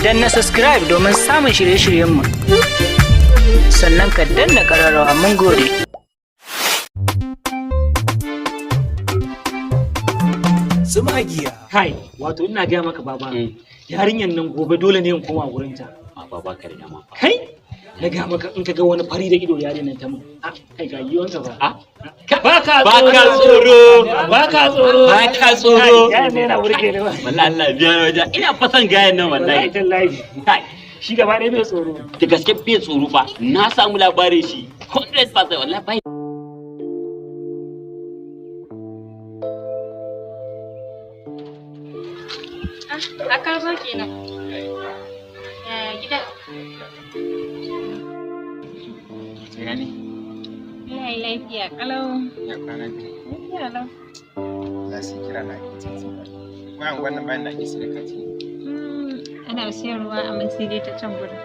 Danna subscribe domin samun shirye-shiryenmu. Sannan ka danna ƙararrawa. Mun gode. Tsumagiya. Kai, wato ina gaya maka, baba, yarinyar nan gobe dole ne in koma gurin ta. Baba, baka da dama. Kai, na gaya maka, in ka ga wani fari da ido yarinyar nan ta mun. Ah, kai, ga yiwanka ba. Ah? Ba ka Ba ka tsoro. Ba ka tsoro. Ba ka tsoro. Kai, yaron nan yana burge ni ba. Wallahi Allah biya ni wajen. Ina fasan gayan nan Wallahi wallahi. tallahi. Kai, shi gaba ɗaya bai tsoro. Da gaske bai tsoro fa. Na samu labarin shi. 100% wallahi bai. A ka zo kenan. Yaya gida? Ya ne? Ina yi lafiya kalau. Ya kwana biyu. Lafiya lau. Allah sai kira na ake tsitsi ba. Wayan wannan bayan da ake sai da kati. Ana siyarwa amma sai dai ta can gurin.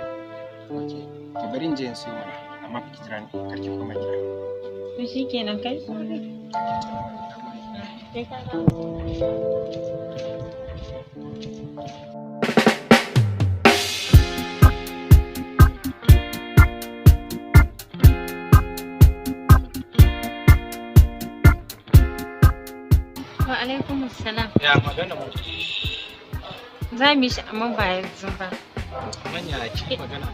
Okay. To bari in je in siyo mana. Amma fa ki jira ni, kar ki koma gida. To shikenan, kai sauri. Sai ka dawo. Wa alaikum salam. Ya magana mu. Za mu yi shi amma ba yanzu ba. Manya ki magana.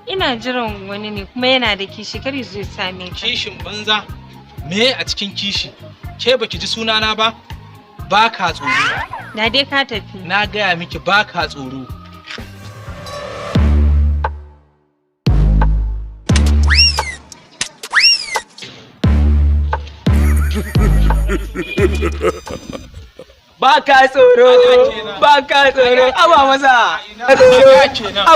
Ina jiran wani ne kuma yana da kishi, kar ya zo ya same ka. Kishin banza. Me a cikin kishi? Ke baki ji sunana ba? Ba ka tsoro. Da dai ka tafi. Na gaya miki, ba ka tsoro. Ba ka tsoro, ba ka tsoro, aba masa. Tsoro. Kenan.